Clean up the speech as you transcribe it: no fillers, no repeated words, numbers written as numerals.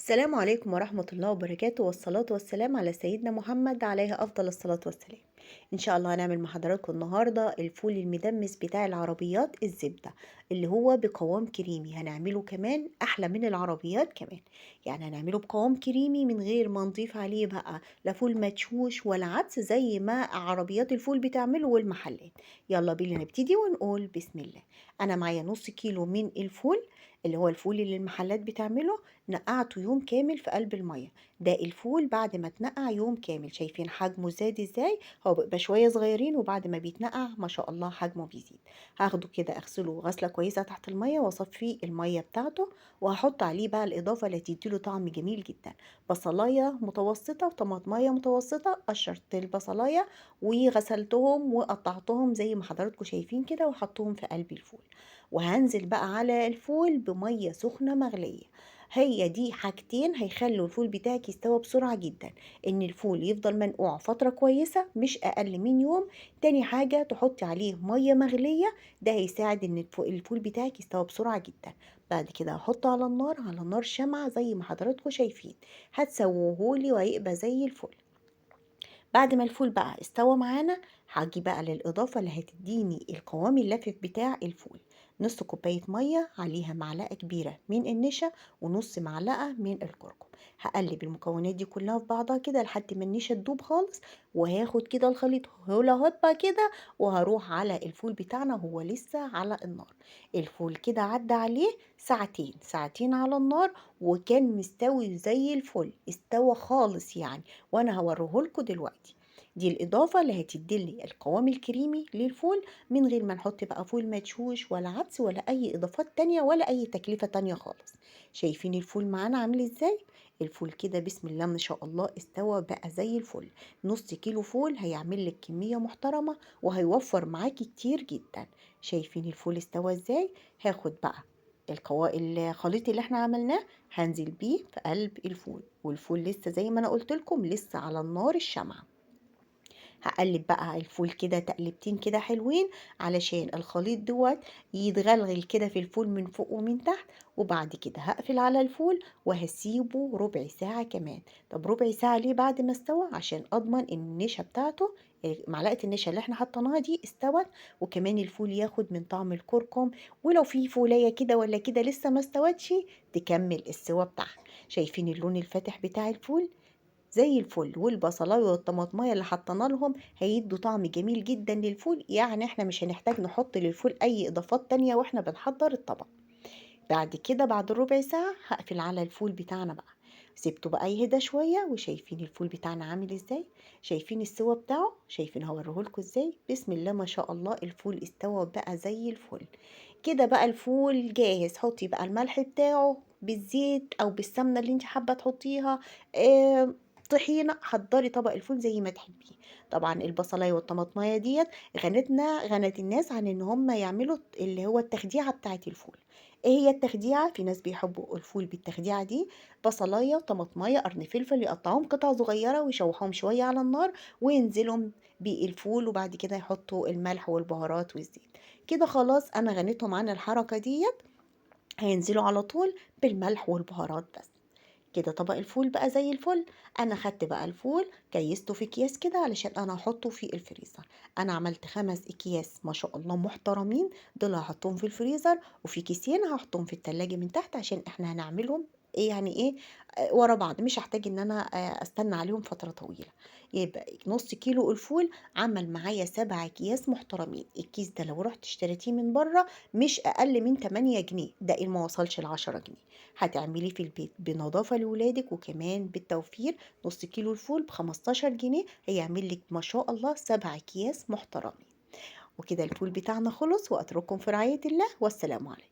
السلام عليكم ورحمة الله وبركاته، والصلاة والسلام على سيدنا محمد عليه أفضل الصلاة والسلام. إن شاء الله هنعمل مع حضراتكم النهاردة الفول المدمس بتاع العربيات الزبدة اللي هو بقوام كريمي. هنعمله كمان أحلى من العربيات كمان، يعني هنعمله بقوام كريمي من غير ما نضيف عليه بقى لا فول مدشوش ولا عدس زي ما عربيات الفول بتعمله والمحلات. يلا بينا نبتدي ونقول بسم الله. أنا معايا نص كيلو من الفول اللي هو الفول اللي المحلات بتعمله، نقعته يوم كامل في قلب المية. ده الفول بعد ما اتنقع يوم كامل، شايفين حجمه زاد ازاي؟ هو بيبقى شوية صغيرين وبعد ما بيتنقع ما شاء الله حجمه بيزيد. هاخده كده اغسله غسلة كويسة تحت المية واصفي المية بتاعته، وهحط عليه بقى الإضافة اللي هتديله طعم جميل جدا، بصلاية متوسطة وطماطماية متوسطة. قشرت البصلاية وغسلتهم وقطعتهم زي ما حضراتكم شايفين كده وحطهم في قلب الفول، وهنزل بقى على الفول بمية سخنة مغلية. هي دي حاجتين هيخلوا الفول بتاعك يستوى بسرعة جدا، ان الفول يفضل منقوع فترة كويسة مش اقل من يوم. تاني حاجة تحطي عليه مية مغلية، ده هيساعد ان الفول بتاعك يستوى بسرعة جدا. بعد كده هحطه على النار، على نار شمعة زي ما حضراتكم شايفين، هتسووهولي وهيبقى زي الفل. بعد ما الفول بقى استوى معانا هاجي بقى للإضافة اللي هتديني القوام اللافف بتاع الفول. نص كوباية مية عليها معلقة كبيرة من النشا ونص معلقة من الكركم. هقلب المكونات دي كلها في بعضها كده لحد ما النشا تدوب خالص، وهاخد كده الخليط هولا هوبا كده، وهروح على الفول بتاعنا هو لسه على النار. الفول كده عدى عليه ساعتين، ساعتين على النار، وكان مستوي زي الفل، استوى خالص يعني، وانا هوريهولكوا دلوقتي. دي الإضافة اللي هتديلي القوام الكريمي للفول من غير ما نحط بقى فول مدشوش ولا عدس ولا أي إضافات تانية ولا أي تكلفة تانية خالص. شايفين الفول معانا عامل إزاي؟ الفول كده بسم الله ما شاء الله استوى بقى زي الفل. نص كيلو فول هيعمل لك كمية محترمة وهيوفر معاكي كتير جدا. شايفين الفول استوى إزاي؟ هاخد بقى الخليط اللي احنا عملناه هنزل بيه في قلب الفول، والفول لسه زي ما انا قلت لكم لسه على النار الشمعة. هقلب بقى الفول كده تقلبتين كده حلوين علشان الخليط دوت يتغلغل كده في الفول من فوق ومن تحت. وبعد كده هقفل على الفول وهسيبه ربع ساعة كمان. طب ربع ساعة ليه بعد ما استوى؟ عشان اضمن ان النشا بتاعته، معلقة النشا اللي احنا حطيناها دي استوت، وكمان الفول ياخد من طعم الكركم، ولو في فولاية كده ولا كده لسه ما استوتش تكمل السوا بتاعها. شايفين اللون الفاتح بتاع الفول زي الفل، والبصلايه والطماطمايه اللي حطينا لهم هيدوا طعم جميل جدا للفول، يعني احنا مش هنحتاج نحط للفول اي اضافات تانية واحنا بنحضر الطبق. بعد كده بعد الربع ساعة هقفل على الفول بتاعنا بقى، سيبته بقى يهدى شوية. وشايفين الفول بتاعنا عامل ازاي؟ شايفين السوا بتاعه؟ شايفين هوريهولكوا ازاي؟ بسم الله ما شاء الله الفول استوى بقى زي الفل كده. بقى الفول جاهز، حطي بقى الملح بتاعه بالزيت او بالسمنة اللي انت حابة تحطيها، طحينة، حضري طبق الفول زي ما تحبيه. طبعا البصلايه والطماطمايه ديت غنت الناس عن ان هم يعملوا اللي هو التخديعه بتاعه الفول. ايه هي التخديعه؟ في ناس بيحبوا الفول بالتخديعه دي، بصلايه وطماطمايه قرن فلفل، يقطعوهم قطع صغيره ويشوحوهم شويه على النار وينزلهم بالفول، وبعد كده يحطوا الملح والبهارات والزيت كده. خلاص انا غنيتهم عن الحركه ديت، هينزلوا على طول بالملح والبهارات بس كده. طبق الفول بقى زي الفل. انا خدت بقى الفول كيسته في اكياس كده علشان انا هحطه في الفريزر. انا عملت 5 اكياس ما شاء الله محترمين، دول هحطهم في الفريزر، وفي كيسين هحطهم في التلاجة من تحت عشان احنا هنعملهم ايه يعني ايه، ورا بعض، مش هحتاج ان انا استنى عليهم فترة طويلة. يبقى نص كيلو الفول عمل معايا 7 اكياس محترمين. الكيس ده لو رحت اشتريتيه من بره مش اقل من 8 جنيه، ده ان ما وصلش ل10 جنيه. هتعمليه في البيت بنظافة لولادك وكمان بالتوفير. نص كيلو الفول ب15 جنيه هيعمل لك ما شاء الله 7 اكياس محترمين. وكده الفول بتاعنا خلص، واترككم في رعاية الله، والسلام عليكم.